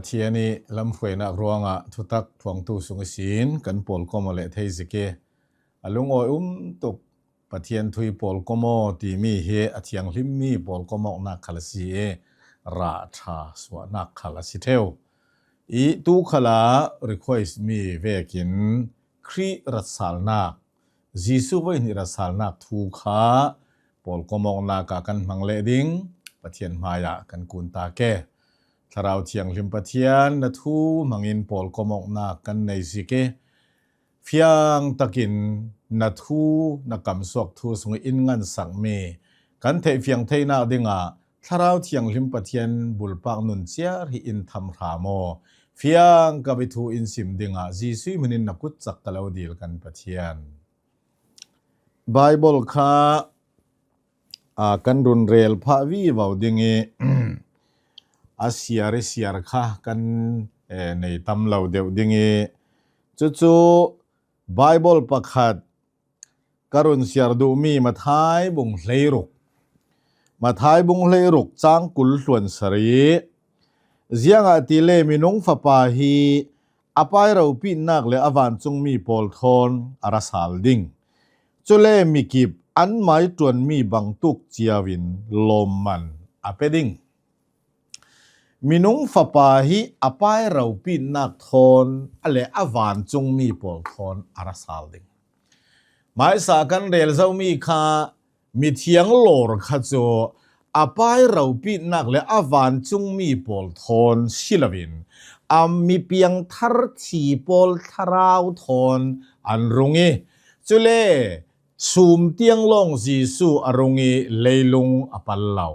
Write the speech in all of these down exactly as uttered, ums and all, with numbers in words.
Pathian i lamhruainak ruangah thutak phuangtu sung ihsin kan pawlkom aw leh thei zik i, a lungawi um tuk Pathian thu i pawlkom aw timi hi a thianghlimmi pawlkom awknak khal a si i, rah ṭha suahnak khal a si ṭheu. I tu khalah request mi vekin Khrih ratsalnak, Jesuh voihnih ratsalnak thu kha pawlkom awknak ah kan hmang leh ding Pathian hmaiah kan kun ta ke. Thlarau Thianghlim Pathian, na thu hmangin pawlkom awknak kan nei zik i, fiang takin na thu, na kamsuak thu sung i in ngansakmi, kan theih fiang theinak dingah Thlarau Thianghlim Pathian bulpak nun ciar hi in tham hram aw. Fiang kap i thu in sim dingah Jesuh hminin na kut cak ka lo dil kan Pathian. Bible kha, a, kan run rel phah vivo ding i, a siar i siar kha kan, eh, nei tam lo deuh ding i, cucu Bible pakhat ka run siar duhmi Matthai bung hleiruk. Matthai bung hleiruk cang kul hluan sarih. Ziangahtile minung fapa hi a Pa i ropitnak le a vancungmi pawl thawn a ra sal ding. Cule mikip anmai ṭuanmi bangtuk ciauin lawmman a pe ding. Minung fapa hi a Pa i ropitnak thawn a le a vancungmi pawl thawn a ra sal ding. Maisa kan rel zomi kha mithiang lawr kha cu a Pa i ropitnak le a vancungmi pawl thawn si loin a mipiangthar thi pawl thlarau thawn an rung i, cule sum tiang lawng Jesuh a rung i leilung a pal lo.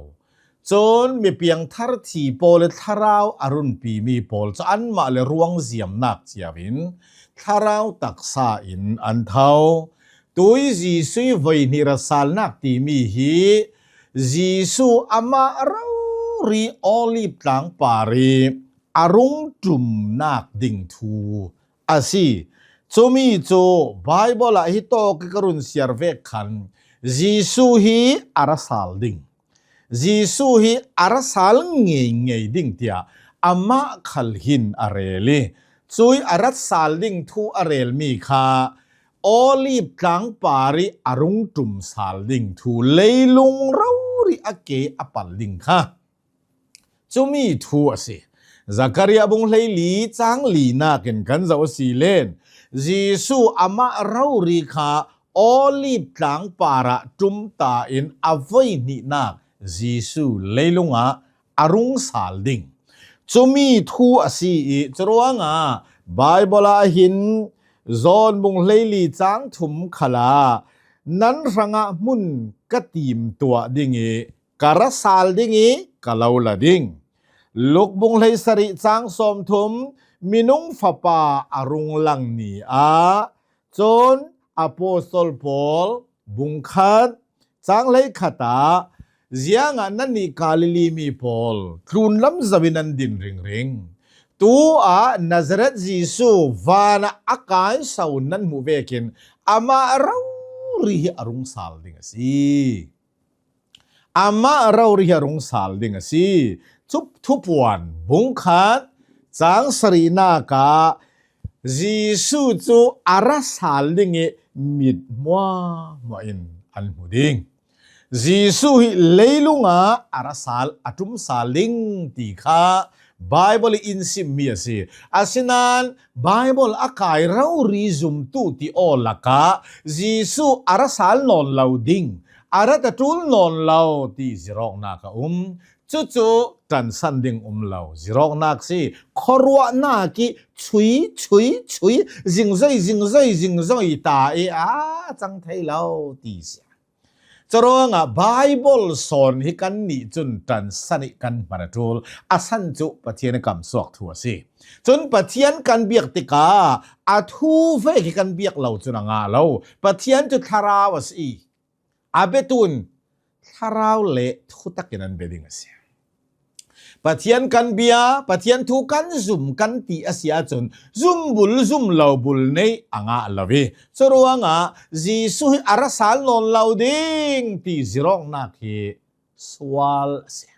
Cun mipiangthar thi pawl i thlarau a runpimi pawl cu anmah le ruangziamnak ciauin thlarau taksa in an tho. Tui Jesuh i voihnih ratsalnak timi hi Jesuh amah rori Olive tlang par i a rung ṭumnak ding thu a si. Cumi cu Bible ah hi tawk i ka run siar vek khan Jesuh hi a ra sal ding, Jesuh hi a ra sal ngeingei ding tiah amah khal hin a rel i, cui a rat sal ding thu a relmi kha Olive tlang par i a rung ṭum sal ding thu leilung rori a ke a pal ding kha cumi thu a si. Zakaria bung hleili cang linak in kan zoh a si len, Jesuh amah rori kha Olive tlang parah ṭum ta in a voihnihnak Jesuh leilung ah a rung sal ding. Cumi thu a si i, curuangah Bible ah hin John bung hleili cang thum khalah nan hrangah hmun ka tim tuah ding i, ka ra sal ding i ka lo la ding. Luk bung hleisarih cang sawmthum, minung fapa a rung lang ni ah cun apostol pawl bung khat cang hleikhat ah, ziangah nannih Galilee mi pawl tlunlam zoh in nan din ringring. Tu ah Nazareth Jesuh van ah a kai so nan hmuh vekin amah rori hi a rung sal ding a si. Amah rori hi a rung sal ding a si. Thupuan bung khat cang sarihnak ah Jesuh cu a ra sal ding i mit hmuahhmuah in an hmu ding. Jesuh hi leilung ah a ra sal, a ṭum sal ding ti kha Bible i in simmi a si. Asinain Bible a kai rori zumtu ti aw lakah Jesuh a ra sal nawn lo ding, a rat a ṭul nawn lo ti zirawknak a um. Cucu ṭansan ding um lo zirawknak si. Khuaruahnak i chui, chui, chui, zingzoi, zingzoi, zingzoi ta i a cang thei lo ti si. Curuangah Bible sawn hi kannih cun ṭansan i kan hman a ṭul, a san cu Pathian i kamsuak thu a si. Cun Pathian kan biak tikah a thu vek hi kan biak lo cun a ngah lo. Pathian cu thlarau a si i, a biatu in thlarau le thutak in an bia ding a si. Pathian kan bia, Pathian thu kan zum kan ti a si ahcun, zum bul, zum lo bul nei a ngah lo i, curuangah Jesuh hi a ra sal nawn lo ding ti zirawknak hi sual a si.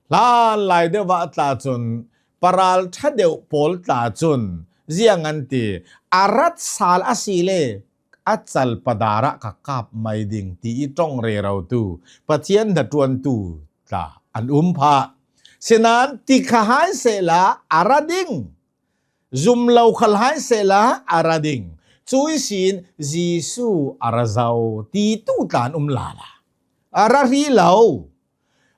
Hlanlai deuh ah tla cun paral ṭha deuh pawl tla cun ziang an ti, a rat sal a si le a cal padarah ka kap mai ding ti i ṭong rero tu Pathian hnaṭuantu tla an um phah. Sinain ti kha hai sehla a ra ding, zum lo khal hai sehla a ra ding. Cui sin Jesu a ra zo ti tu tla an um lala. A ra hrih lo.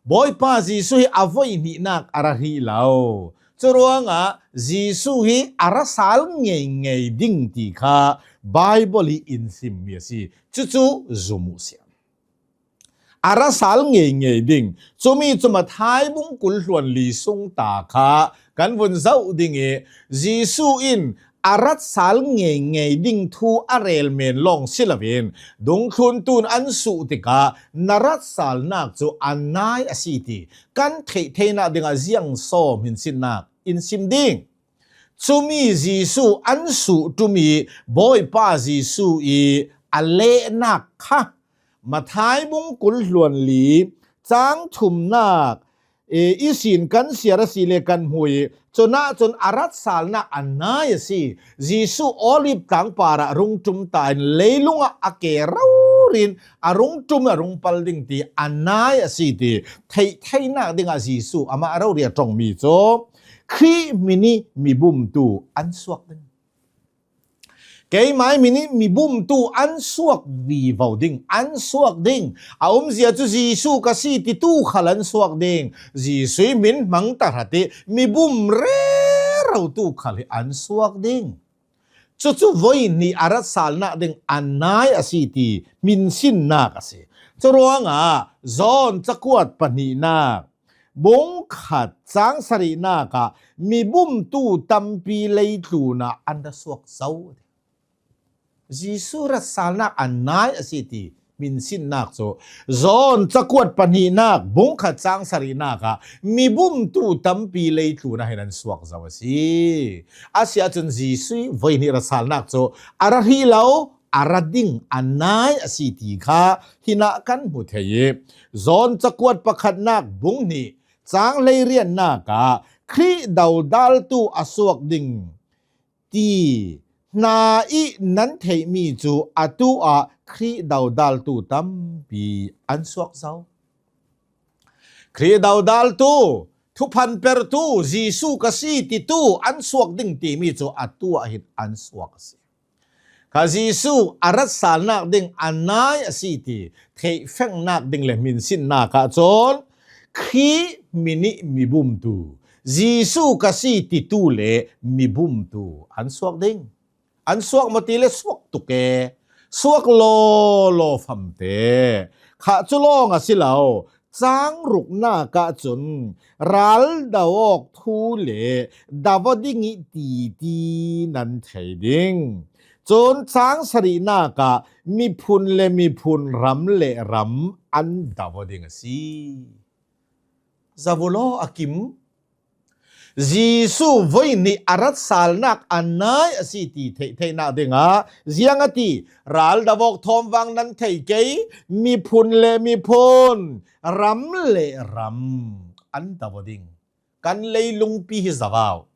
Bawipa Jesu hi a voi hnihnak a ra hrih lo. Curuangah Jesu hi a ra sal ngeingei ding ti kha Bible hi in simmi a si. Cucu zum uh siam. A ra sal ngeingei ding. Cumi cu Matthai bung kul hluan li sung ta kha kan vun zoh ding i Jesu in a rat sal ngeingei ding thu a rel men lawng si loin dungthlun tun an suh tikah na rat salnak cu a nai a si ti kan theih theinak dingah ziang sawm hin sinnak in sim ding. Cumi Jesu an suh ṭum i Bawipa Jesu i a lehnak kha Matthai bung kul hluan li cang thumnak i, i sin kan siar a si le kan hmu i, cunah cun a rat salnak a nai a si. Jesu Olive tlang parah rung ṭum ta in leilungah a ke rori in a rung ṭum a rung pal ding ti a nai a si ti theih theinak dingah Jesu amah rori a ṭongmi cu Khrih hmin i mibumtu an suak ding. Keimah hmin i mibumtu an suak vivo ding, an suak ding. A umzia cu Jesu ka si titu khal an suak ding. Jesu i hmin hmang tahratin mibum rerotu khal hi an suak ding. Cucu voi hnih a rat salnak ding a nai a si ti hminsinnak a si. Curuangah John cakuat pahnihnak bung khat cang sarihnak ah mibumtu tampi leitlun ah an ra suak zo. Jesu rat salnak a nai a si ti hminsinnak cu John cakuat pahnihnak bung khat cang sarihnak ah mibumtu tampi leitlun ah hin an suak zo a si. A si ahcun Jesu voi hnih rat salnak cu a ra hrih lo, a ra ding a nai a si ti kha hinah kan hmu thei i, John cakuat pakhatnak bung hnih cang hleiriatnak ah Khrih dodaltu a suak ding ti hna i nan theihmi cu atu ah Khrih dodaltu tampi an suak zo. Khrih dodaltu, thuphan pertu, Jesu ka si titu an suak ding timi cu atu ah hin an suak a si. Kha Jesu a rat salnak ding a nai a si ti theihfengnak ding le hminsinnak ah cun Khrih hmin i mibumtu, Jesu ka si titu le mibumtu an suak ding. An suak maw ti le suak tuk e, suak lawlaw famte. Kha cu lawng a si lo, cang ruknak ah cun ral do awk thu le do aw ding i titi nan thei ding. Cun cang sarihnak ah miphun le miphun, ram le ram an do aw ding a si. Zavulaw a kim. Jesu voi hnih a rat salnak a nai a si ti theih theihnak dingah ziang a ti, ral do awk thawm vang nan thei kei, miphun le miphun, ram le ram an do aw ding. Kan leilungpi hi zavau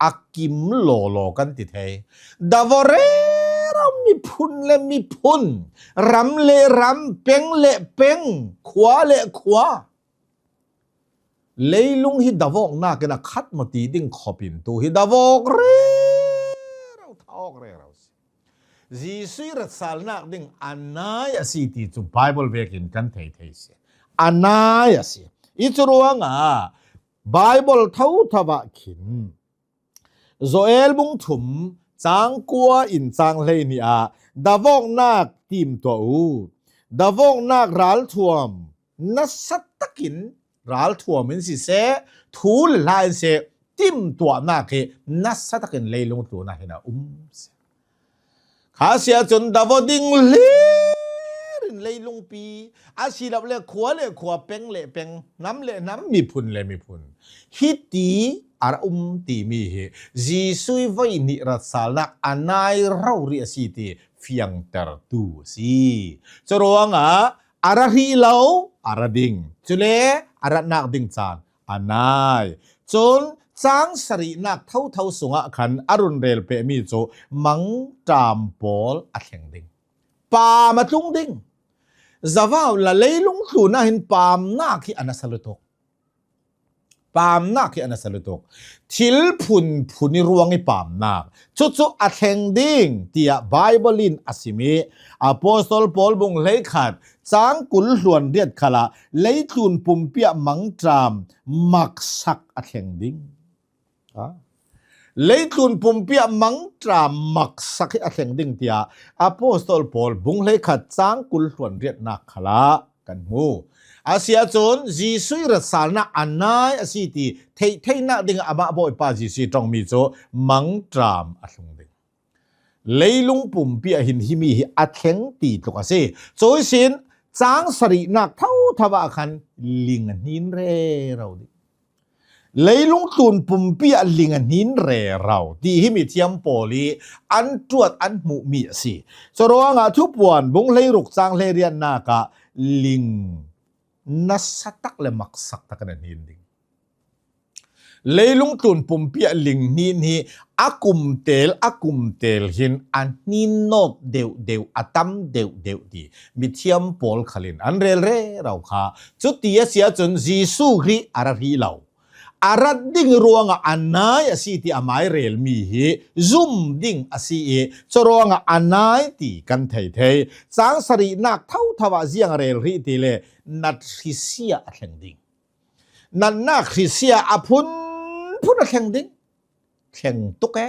a kim lawlaw kan ti thei. Do aw rero miphun le miphun, ram le ram, peng le peng, khua le khua. Leilung hi do awknak in a khat maw ti ding khop in tu hi do awk rero, tha awk rero si. Jesu i rat salnak ding a nai a si ti cu Bible vekin kan thei thei si. A nai a si. I cu ruangah Bible thotho ah khin Joel bung thum cang kua in cang hleihnih ah do awknak timtuah u. Do awknak ralthuam nasa takin ralthuam in siseh, thu le hla in siseh, timtuahnak hi nasa takin leilung tlun ah hin a um si. Kha si ahcun do aw ding hlir in leilungpi, a si lo le khua le khua, peng le peng, hnam le hnam, miphun le miphun, hiti a ra um timi hi Jesu i voi hnih rat salnak a nai rori a si ti fiangtertu a si. Curuangah a ra hrih lo, a ra ding. Cule a ratnak ding caan a nai. Cun chang sarihnak thotho sungah khan a run rel pehmi cu mangṭam pawl a thleng ding. Paam a tlung ding. Zavau la leilung tlun ah hin paamnak hi a nasa lutuk. Paamnak hi a nasa lutuk. Thil phunphun i ruang i paamnak. Cucu a thleng ding, tiah Baibal in a sim i, Apostol Paul bung hleikhat, cang kul hluan riat khalah leitlun pumpi ah mangṭam maksak a thleng ding. Ha? Leitlun pumpi ah mangṭam maksak hi a thleng ding, tiah Apostol Paul bung hleikhat cang kul hluan riatnak khalah kan hmu. A si ahcun Jesuh i ratsalnak a nai a si ti theih theihnak dingah amah Bawipa Jesuh i ṭongmi cu mangṭam a tlung ding. Leilung pumpi ah hin himi hi a thleng ti tluk a si. Cu ihsin cang sarihnak thotho ah khan ling a hnin rero ding. Leilung tlun pumpi ah ling a hnin rero ti hi mithiam pawl i an ṭuat an hmuhmi a si. Curuangah Thupuan bung hleiruk cang hleiriatnak ah ling nasa tak le maksak tak in a hnin ding. Leilung tlun pumpi ah ling hnin hi a kum tel, a kum tel hin a hnin nawt deuh deuh, a tam deuh deuh ti mithiam pawl khal in an rel rero kha. Cuti a si ahcun Jesuh Khrih a ra hrih lo. A rat ding ruangah a nai a si ti amai relmi hi zum ding a si i, curuangah a nai ti kan thei thei. Cang sarihnak thotho ah ziang a rel hrih ti le nat hrisia a thleng ding. Natnak hrisia a phunphun a thleng ding. Thleng tuk e.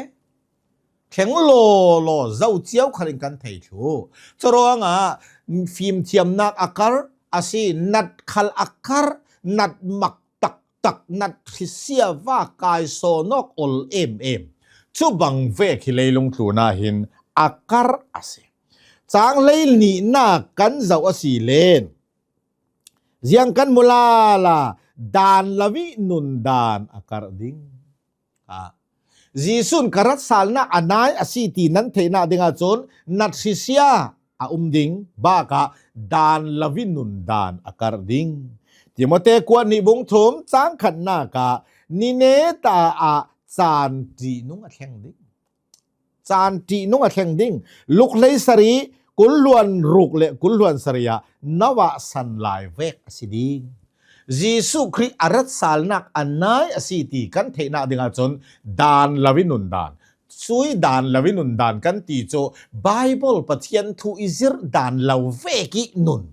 Thleng lawlaw zo cio khal in kan thei thlu. Curuangah fimthiamnak a kar a si, nat khal a kar, nat mak taktak, nat hrisia va kai sawnawk ol em em. Cu bang vek hi leilung tlun ah hin a kar a si. Cang hlei nihnak kan zoh a si len ziang kan hmu lala, dan lo i nun dan a karh ding. Ah, Jesuh in ka ratsalnak a nai a si ti nan theihnak ding ahcun nat hrisia a um ding, bakah dan lo i nun dan a karh ding. Timote kuat nih bung thum cang khatnak ah ni neta ah caan ṭihnung a thleng ding. Caan ṭihnung a thleng ding. Luk hleisarih, kul hluan ruk le kul hluan sarih ah na vahsan lai vek a si ding. Jesuh Khrih a ratsalnak a nai a si ti kan theihnak ding ahcun dan lo i nun dan. Cui dan lo i nun dan kan ti cu Baibal Pathian thu i zirh dan lo vek i nun.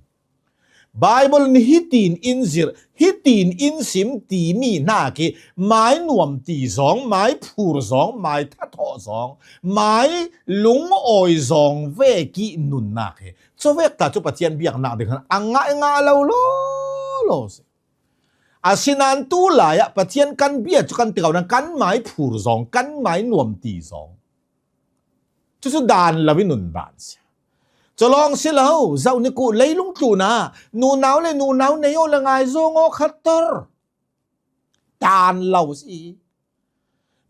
Baibal nih hitin in zirh, hitin in sim timi hnak i mai nuam ti zong, mai phur zong, mai thathawh zong, mai lungawi zong vek i nunnak hi cuvek ta cu Pathian biaknak ding khan a ngaih ngah lo law law si. Asinain tu lai ah Pathian kan bia cu kan tikau nan kan mai phur zong, kan mai nuam ti zong. Cucu dan lo i nun dan si. Cu lawng si lo, zoh ni kuh leilung tlun ah nunau le nunau nei aw le ngai zong aw khat tor. Dan lo si.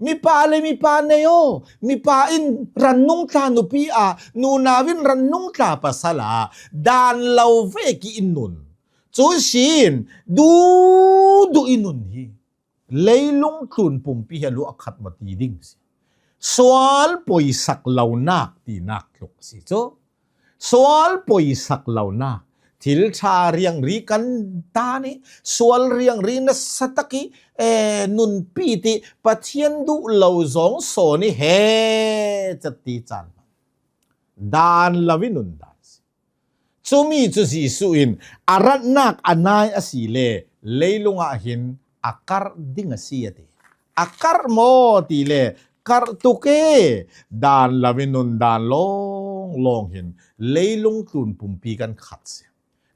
Mipa le mipa nei aw, mipa in rannung tla nupi ah, nunau in rannung tla pasal ah, dan lo vek i nun. Cu sin, duhduh i nun hi. Leilung tlun pumpi hi a luah khat maw ti ding si. Sual poisak lonak tinak tluk si cu. Sual poisak lonak. Thil ṭha riangri kan dan i, sual riangri nasa tak i, eh, nunpi ti Pathian duh lo zong sawn i he cat ti caan. Dan lo i nun dan si. Cumi cu Jesuh in a ratnak a nai a si le leilung ah hin a karh ding a si a ti. A karh maw ti le karh tuk e, dan lo i nun dan lawnglawng hin leilung tlun pumpi kan khat si.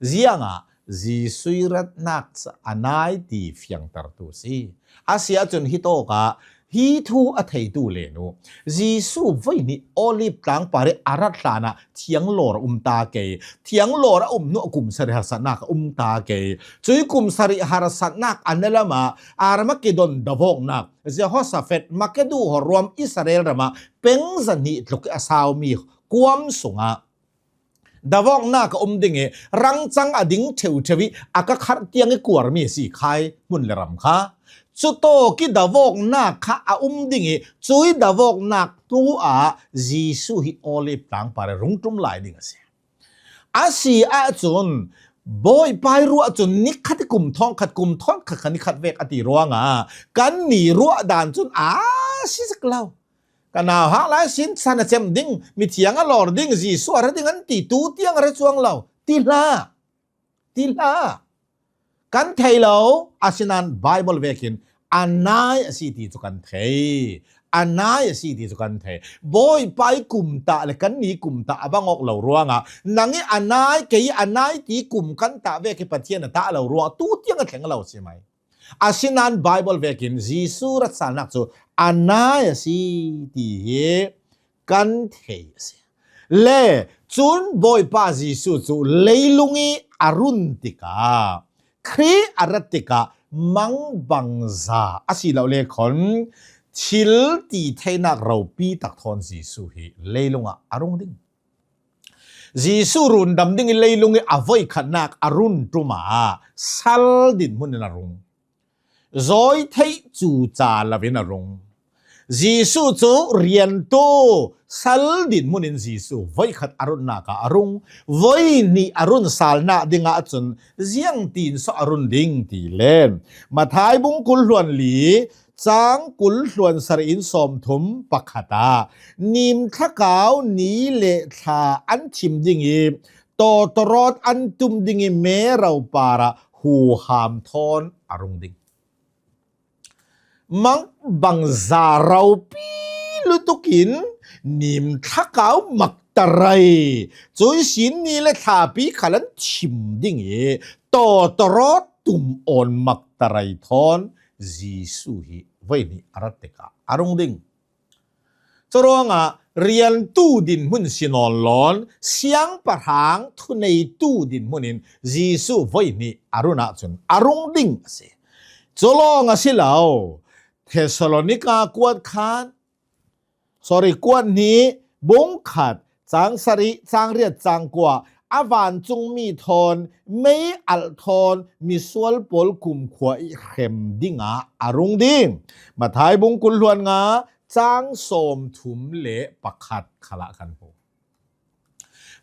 Ziangah Jesuh i ratnak a nai ti fiangtertu si. A si ahcun hitawk ah hi thu a theitu le nu, Jesuh voi nih Olive tlang par i a rat hlan ah thianglawr a um ta kei, thianglawr a um hnu a kum sarih harsatnak a um ta kei. Cui kum sarih harsatnak a na lam ah Armagedon davawknak, Jehoshaphat, Makedu hawruam Israel ram ah peng zahnih tluk i a saumi kuam sungah davawknak a um ding i rangcang a ding ṭheuṭheu i a ka kharh tiang i kuarmi a si khai hmun le ram kha. Cutawk i davawknak kha a um ding ih, cui davawknak hnuah Jesuh hi Olive tlang par a rung ṭum lai ding a si. A si ahcun Bawipa ih ruah cun ni khat ih kum thawng khat, kum thawng khat kha ni khat vek a ti ruangah kan ni ruah dan cun a si zik lo. Ka nauhak lai sin san a cem ding, mithiang a lawr ding, Jesuh a ra ding an ti, tu tiang a ra cuang lo. Ti hlah. Ti hlah. Kan thei lo, asinain Baibal vekin a nai a si ti cu kan thei. A nai a si ti cu kan thei. Bawipa ih kumtah le kan ni kumtah a bang awk lo ruangah nang ih a nai, kei ih a nai ti kum kan tah vek hi Pathian a tah lo ruangah tu tiang a thleng lo si mai. Asinain Baibal vekin Jesuh ratsalnak cu a nai a si ti hi kan thei a si. Le cun Bawipa Jesuh cu leilung ih a run tikah, Khrih a rat tikah mangbangza a si lo le khon thil ti theinak ropi tak thawn Jesuh hi leilung ah a rung ding. Jesuh rundam ding ih leilung ih a voikhatnak a run ṭum ah sal dinhmun in a rung. Zawi theih cuca lo in a rung. Jesuh cu riantu sal dinhmun in Jesuh voikhat a runnak ah a rung. Voi hnih a run salnak dingah cun ziangtin so a run ding ti len Matthai bung kul hluan li cang kul hluan sarih in sawmthum pakhat ah nim thlakau ni le thla an thim ding ih tawtawrawt an tum ding ih mero parah huham thawn a rung ding. Mangbangza ropi lutukin nim thlakau maktarai, cui sin ni le thlapi khal an thim ding ih tawtawrawt tum awn maktarai thawn Jesuh hi voi hnih a rat tikah a rung ding. Curuangah riantu dinhmun si nawn loin siangpahrang thuneitu dinhmun in Jesuh voi hnih a run ahcun a rung ding a si. Cu lawng a si lo. Thessalonika kuat khat, sorry, kuat hnih, bung khat, cang sarih, cang riat, cang kua, a vancungmi thawn, mei alh thawn, misual pawl kumkhua ih hrem dingah a rung ding. Matthai bung kul hluan nga, cang sawmthum le pakhat khalah kan hmu.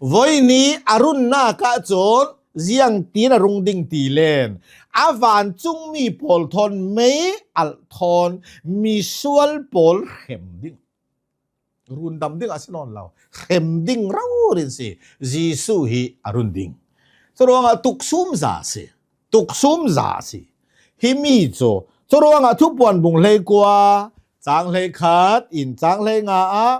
Voi hnih a runnak ahcun ziangtin a rung ding ti len a vancungmi pawl thawn mei alh thawn misual pawl hrem ding. Rundam ding a si nawn lo. Hrem ding rori si. Jesuh hi a run ding. Curuangah tuksum za si. Tuksum za si. Himi cu. Curuangah Thupuan bung hleikua, cang hleikhat in cang hleinga ah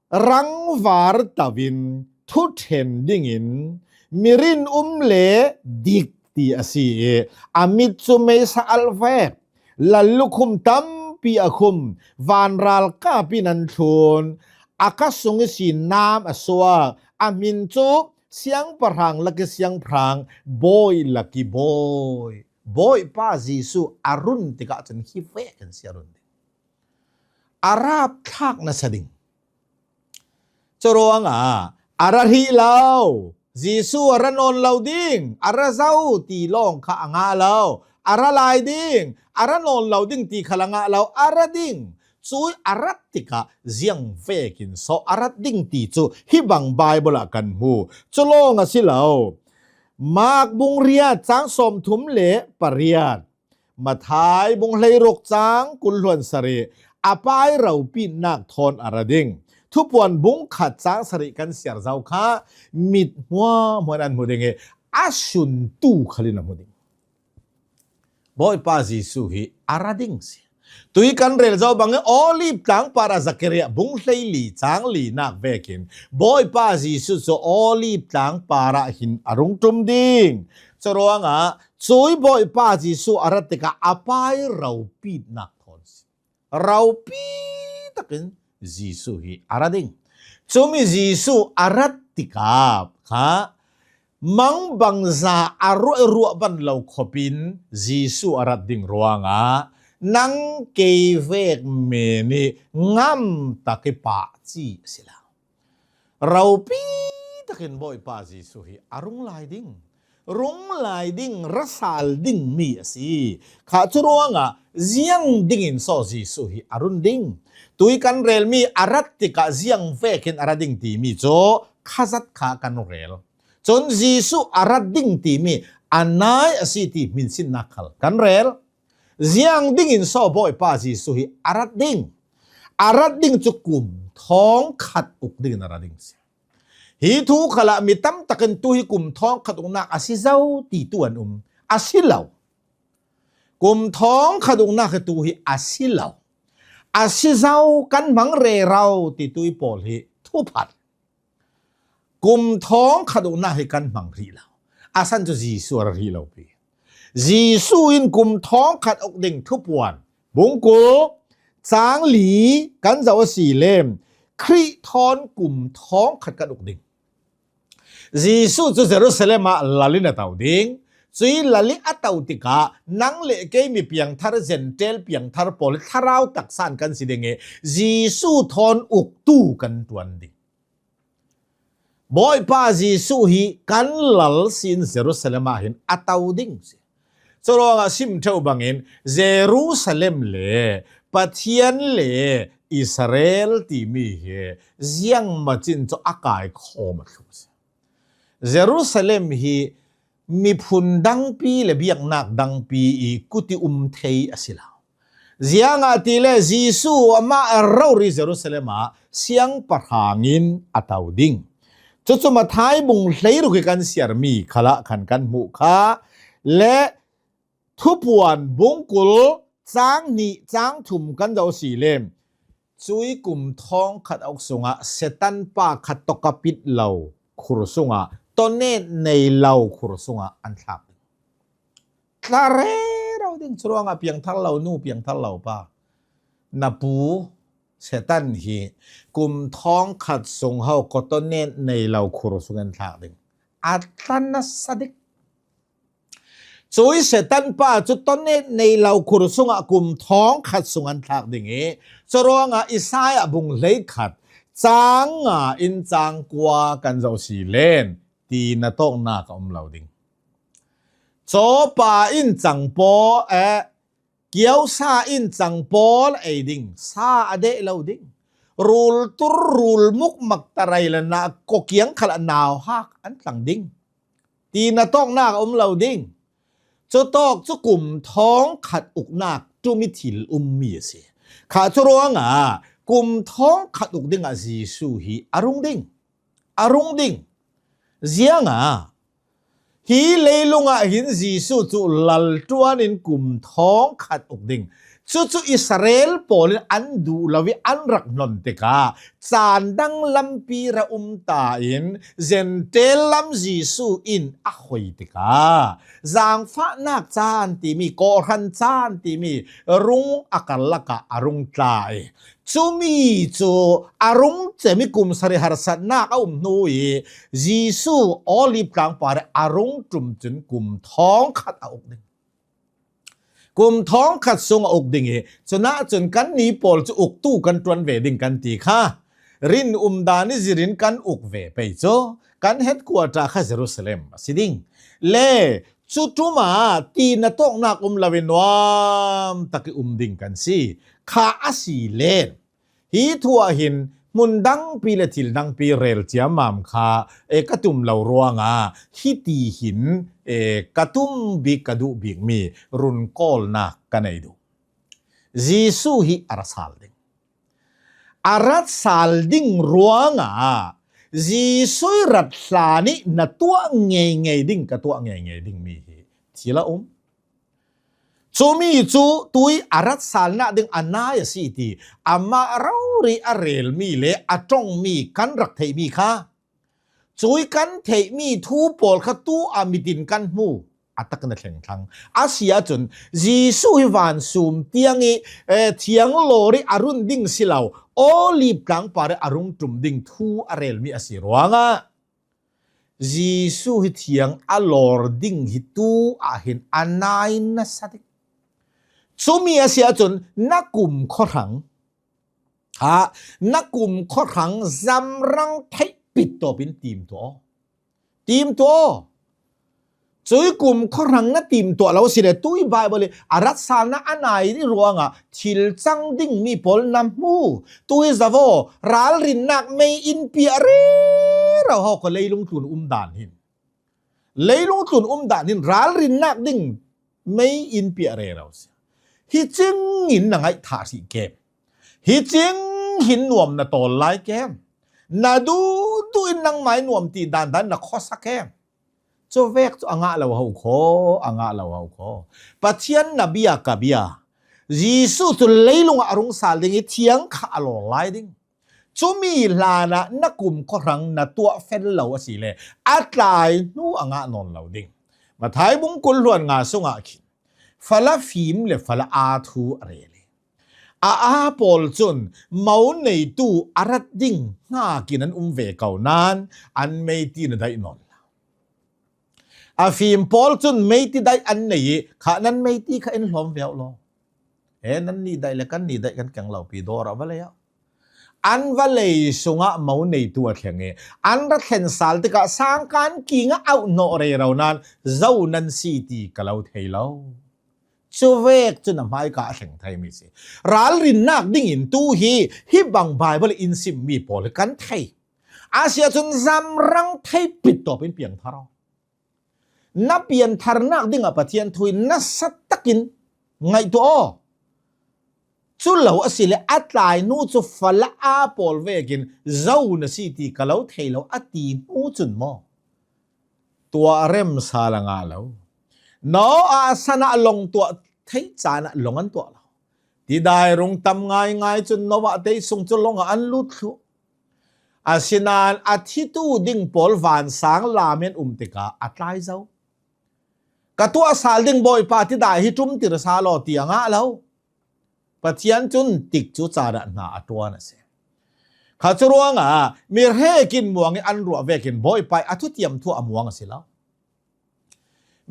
rangvar to in thuṭhen dingin mirin um le dik ti a si ih a mit cu meisa alh vek, lallukhum tampi a khum, vanralkap in an thlun, a kha sung ihsin nam a suak, a hmin cu siangpahrang lak ih siangpahrang, bawi lak ih bawi, Bawipa Jesuh a run tikah cun hi vekin si a run ding. A rapthlak nasa ding. Curuangah a ra hrih lo. Jesuh a ra nawn lo ding, a ra zo ti lawng kha a ngah lo. A ra lai ding, a ra nawn lo ding ti khal a ngah lo. A ra ding. Cui a rat tikah ziang vekin so a rat ding ti cu hi bang Baibal ah kan hmu. Cu lawng a si lo. Mark bung riat cang sawmthum le pariat. Matthai bung hleiruk cang kul hluan sarih a Pa ih ropitnak thawn a ra ding. Thupuan bung khat cang sarih kan siar zo kha mit hmuahhmuah in an hmu ding ih a suntu khal in a hmu ding. Bawipa Jesuh hi a ra ding si. Tui kan rel zo bangin Olive tlang parah Zakaria bung hleili cang linak vekin Bawipa Jesuh cu Olive tlang parah hin a rung ṭum ding. Curuangah cui Bawipa Jesuh a rat tikah a Pa ih ropitnak thawn si. Ropi takin Jesuh hi a ra ding. Cumi Jesuh a rat tikah kha mangbangza a ruah, ruah ban lo khopin Jesuh a rat ding ruangah nang kei vek men ih ngam tak ih pahci a si lo. Ropi takin Bawipa Jesuh hi a rung lai ding. rung lai ding, ra sal ding mi a si. Kha cu ruangah ziang dingin saw Jesuh hi a run ding? Tui kan relmi a rat tikah ziang vekin a ra ding timi cu khazat kha kan rel. Cun Jesuh a rat ding timi a nai a si ti hminsinnak khal kan rel. Ziang dingin saw Bawipa Jesuh hi a rat ding? A rat ding cu kum thawngkhat uk dingin a ra ding si. Hi thu khalah mi tam takin tu hi kum thawngkhat uknak a si zo ti tu an um. A si lo. Kum thawngkhat uknak hi tu hi a si lo. A si zo, kan hmang rero ti tu hi pawl hi thuphat. Kum thawngkhat uknak hi kan hmang rih lo. A san cu Jesuh a ra rih lo pi. Jesuh in kum thawngkhat uk ding Thupuan bungkul cang li kan zoh a si le Khrih thawn kum thawngkhat kan uk ding. Jesuh cu Jerusalem ah lal in a to ding. Cui lal i a to tikah nang le kei mi piangthar, Jentail piangthar pawl hi thlarau taksa in kan si ding i Jesuh thawn uktu kan ṭuan ding. Bawipa Jesuh hi kan lal si in Jerusalem ah hin a to ding si. Curuangah sim ṭheu bangin Jerusalem le Pathian le Israel timi hi ziangmacin cu a kaikhawm a thlum si. Jerusalem hi miphun dangpi le biaknak dangpi i kut i um thei a si lo. Ziangahtile Jesuh amah rori Jerusalem ah siangpahrang in a to ding. Cucu Matthai bung hleiruk i kan siarmi khalah khan kan hmuh kha le Thupuan bungkul cang hnih cang thum kan zoh si le cui kum thawngkhat a uk sungah Satan pa khat tawk a pit lo khur sungah, tonet nei lo khur sungah an thlak ding. Tla rero ding. Curuangah piangthar lo nu, piangthar lo pa, na pu Satan hi kum thawngkhat sung ho ko tonet nei lo khur sung an thlak ding. A tla nasa dik. Cui Satan pa cu tonet nei lo khur sungah kum thawngkhat sung an thlak ding i, curuangah Isaiah bung hleikhat cang nga in cang kua kan zoh si len ti na tawknak a um lo ding. Cawpa in cang paw, eh, kiosa in cang pawl a ei ding, sa a deh lo ding. Rultur, rulmuk, maktarai le na kokiang khal a nauhak an tlang ding. Ti na tawknak a um lo ding. Cutawk cu kum thawngkhat uknak ṭum i thil ummi a si. Kha curuangah kum thawngkhat uk dingah Jesuh hi a rung ding. A rung ding. Ziangah hi leilungah hin Jesuh cu lalṭuan in kum thawngkhat uk ding. Cucu Israel pawl in an duh lo i an rak hnon tikah caan dang lampi ra um ta in Jentail lam Jesuh in a hoi tikah zaangfahnak caan timi, kawhhran caan timi rung a karlak ah a rung tla i, cumi cu a rung cem i kum sarih harsatnak a um hnu i Jesuh Olive tlang par i a rung ṭum cun kum thawngkhat a uk ding. Kum thawngkhat sung a uk ding i, cunah cun kan ni pawl cu uktu kan ṭuan ve ding kan ti kha. Rin umdan i zirin kan uk ve pei cu kan headquarter kha Jerusalem a si ding. Le cu ṭum ah ti na tawknak um lo i nuam tak i um ding kan si. Kha a si len. Hi thu ah hin hmun dangpi le thil dangpi rel ciammam kha, eh, ka tum lo ruangah hiti hin, eh, ka tum bik, ka duh bikmi run kawlnak ka nei duh. Jesuh hi a ra sal ding. A rat sal ding ruangah Jesuh rat hlan i na tuah ngeingei ding, ka tuah ngeingei dingmi hi thil a um. Cumi cu tui a rat salnak ding a nai a si ti amah rori a relmi le a ṭongmi kan rak theihmi kha, cui kan theihmi thu pawl kha tu a mitin kan hmu a tak na thleng thlang. A si ahcun Jesuh hi van sum tiang i, eh, thiang lawr i a run ding si lo, Olive tlang par i a rung ṭum ding thu a relmi a si ruangah Jesuh hi thiang a lawr ding hi tu ah hin a nai nasa ding. Cumi a si ahcun na kum khuahrang, ha, na kum khuahrang zamrang theih pit tawp in tim tuah aw. Tim tuah aw. Cui kum khuahrang na timtuah lo si le, tui Bible i a ratsalna a nai ding ruangah thil cang ding mi pawl na hmu. Tui zavaw, ralrinnak mei in piah rero hau kha leilung tlun umdan hin. Leilung tlun umdan hin ralrinnak ding mei in piah rero si. Hi cingin na ngaih thah hrih kem. Hi cing hin nuam na tawl lai kem. Na duhduh in nangmai nuam ti dandan na khuasa kem. Cuvek cu a ngah lo ho kho, a ngah lo ho kho. Pathian na bia ka bia. Jesuh cu leilungah a rung sal ding i thiang kha a lawl lai ding. Cumi hlanah na kum khuahrang na tuah fel lo a si le a tlai hnu a ngah nawn lo ding. Mathai bung kul hluan nga sungah khin fala fim le fala aa thu a rel i a aa pawl cun mo neitu a rat ding hnakin an um ve ko nain an meiti na daih nawn lo. A fim pawl cun meiti daih an nei i kha nan meiti kha in hlawm viau law. He nan nih daih le kan nih daih kan keng lo pi dawr a va lei ah. An va lei sungah mo neitu a thleng i an ra thlen sal tikah sangkan kingah auh hnawh rero nain zo nan si ti ka lo thei lo. Cuvek cun a hmaika a thleng thei mi si. Ralrinnak dingin tu hi hi bang Bible in simmi pawl hi kan thei. A si ahcun zamrang thei pit tawp in piang thar aw. Na piantharnak dingah Pathian thu in nasa takin ngaihtuah aw. Cu lo a si le a tlai hnu cu fala aa pawl vekin zo na si ti ka lo thei lo a ti hnu cun maw? Tuah remsal a ngah lo. Noah san ah lawng tuah theih caan ah lawng an tuah lo. Tidai rung tam ngaingai cun Noah tei sung cu lawng ah an lut thluh. Asinain a thitu ding pawl vansang lam in um tikah a tlai zo. Ka tuah sal ding Bawipa tidai hi ṭumtir sal aw ti a ngah lo. Pathian cun tik cu caan ah hna a ṭuan a si. Kha cu ruangah mi hrekin muang i an ruah vekin Bawipa i a thutiam thu a muang a si lo.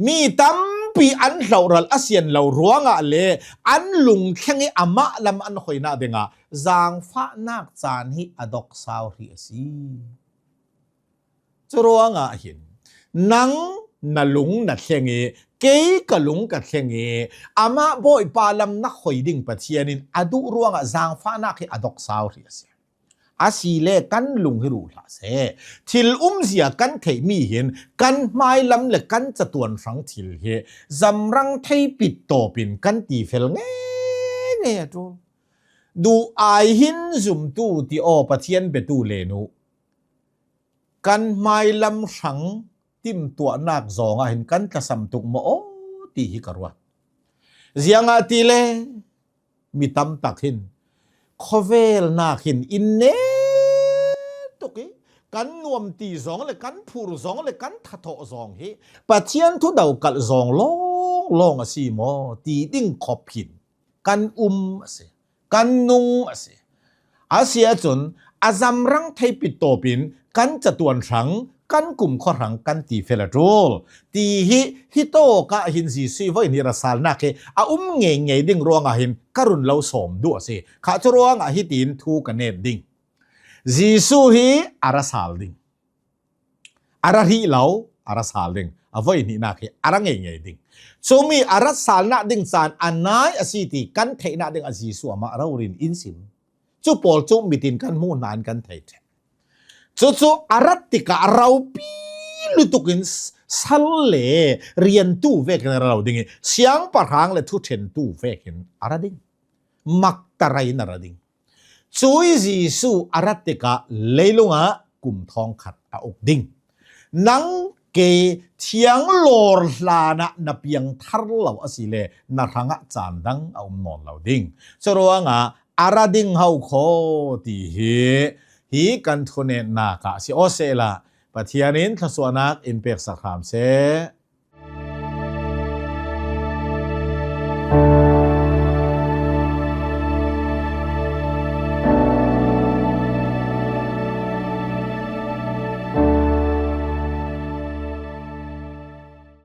Mi tampi an hlohral a sian lo ruangah le an lungthleng i amah lam an hoinak dingah zaangfahnak caan hi a doksau hrih a si. Cu ruangah hin nang na lung na thleng i kei ka lung ka thleng i amah Bawipa lam na hoi ding Pathian in a duh ruangah zaangfahnak hi a doksau hrih a si. A si le kan lung hi ruh hlah seh. Thil umzia kan theihmi hin kan hmailam le kan catuan hrang thil hi zamrang thei pit tawpin kan ti fel ngeingei a ṭul. Duh ai hin zumtu ti aw Pathian biatu le nu. Kan hmailam hrang timtuahnak zawngah hin kan tlasam tuk maw aw ti hi ka ruat. Ziangahtile mi tamtak hin khawvelnak hin in ne tuk i kan nuam ti zawng le kan phur zawng le kan thathawh zawng hi Pathian thudo kalh zawng lawnglawng a si maw ti ding khop hin kan um a si, kan nung a si. A si ahcun a zamrang thei pit tawpin kan catuan hrang, kan kumkhua hrang kan ti fel a ṭul. Ti hi, hi tawk ah hin Jesuh i voi nih rasalnak hi a um ngeingei ding ruangah hin ka run lo sawm duh a si. Kha cu ruangah hitin thu ka net ding. Jesuh hi a ra sal ding. A ra hrih lo, a ra sal ding. A voi hnihnak hi a ra ngeingei ding. Cumi a rat salnak ding caan a nai a si ti kan theihnak ding a Jesuh amah rori in in sim. Cu pawl cu mitin kan hmuh hna in kan thei ṭheh. Cucu a rat tikah a ropi lutuk in sal le riantu vekin a ra lo ding i siangpahrang le thuṭhentu vekin a ra ding. Maktarai in a ra ding. Cui Jesuh a rat tikah leilungah kum thawngkhat a uk ding. Nang kei thiang lawr hlanah na piang thar lo a si le na hrangah caan dang a um nawn lo ding. Curuangah a ra ding ho kho ti hi, hi kan thunetnak ah si aw sehla Pathian in thluasuahnak in peksak hram seh.